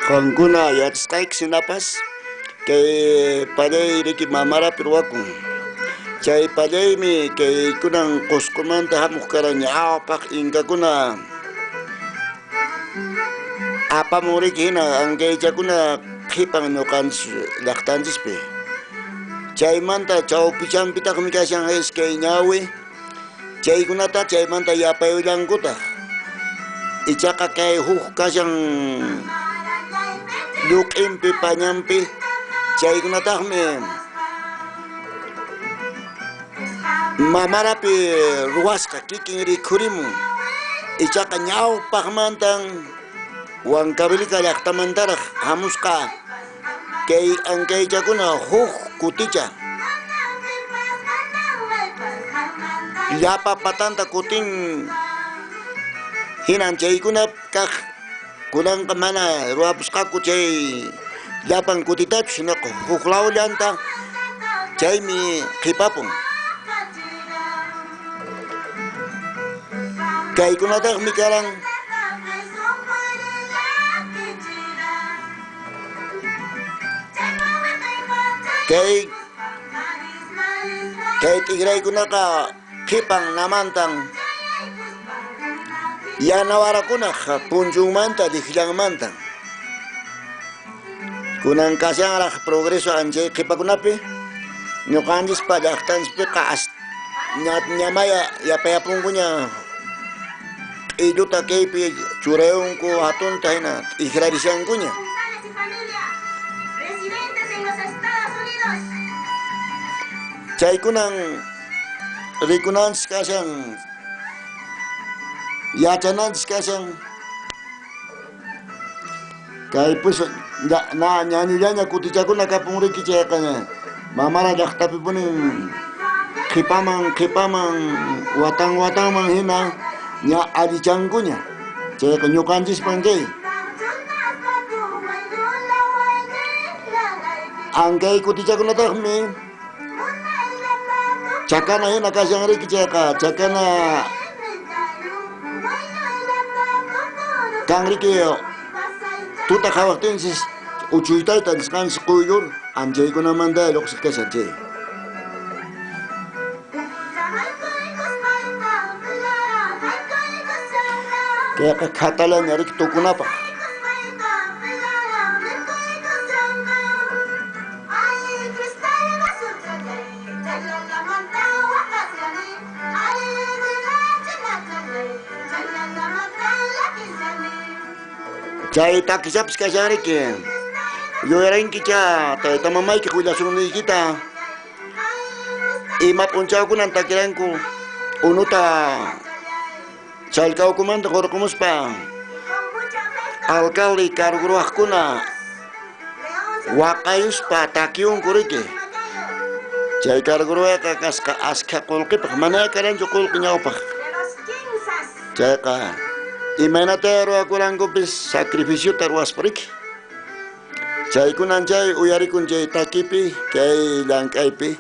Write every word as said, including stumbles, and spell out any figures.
Qankuna yachasqayki shinapas, kay pallay riki mamarapi ruwakun. Chay pallaymi kay kunan Qusqumanta hamuq karan ñawpaq inkakuna apamun riki hina ankaychakuna qhipan ñuqanchis llaqtanchispi. Chaymanta chawpichanpitaqmi kashan iskay ñawi, chaykunata chaymanta yapayllankutaq. Ichaqa kay huk kashan lluq'inpi, pañanpi, chaykunataqmi mamarapi ruwasqa kikin rikhurimun. Ichaqa ñawpaqmantan Huancavelica llaqtamantaraq hamusqa kay ankaychakuna huk kuticha. Llapa patanta kutin hinan chaykuna kaq, kunanqa mana ruwapusqaku chay llapan kutitachu, sinoqa huk lawllanta chaymi qhipapun. Kaykunataqmi karan kay, kay t'ikraykunaqa qhipan namantan, yanawarakunaq punchunmanta, liqllanmantan. Kunan kashanraq progreso anchay qhipakunapi, ñuqanchispa llaqtanchispiqa as-, ña-, ñamaya yapayapunkuña, q'illuta kaypi churayunku, hatunta hina t'ikrarishankuña. Chaykunan rikunanchis kashan, yachananchis kashan. Kay pues, ña, na, ñañullaña kutichakuna kapun riki chayqa, ña mamara llaqtapipuni qhipaman, qhipaman, watan, watanman hina ña allichankuña. Chayqa ñuqanchispan kay ankay kutichakunataqmi chakana hina kashan riki chayqa, chakana kan riki, tuta qhawaqtinchis uchuytayta nisqanchis quyllur, anchaykunamanta lluqsiq kashan chay. Kayqa khatalaña riki tukunapaq. Chay takichapis kashan riki. Yuyarinkichá tayta mamayki willashunniykita. Ima p'unchawkunan takiranku unuta challkawkumanta hurqumuspa, alcalde cargo ruwaqkuna waqayuspa takiunku riki. Chay cargo ruwayqa kasqa askha qullqipaq, manayá karanchu qullqi ñawpaq. Chayqa, imaynatayá ruwakurankupis sacrificiota ruwaspa riki. Chaykunan chay uyarikun chay takipi, kay llank'aypi.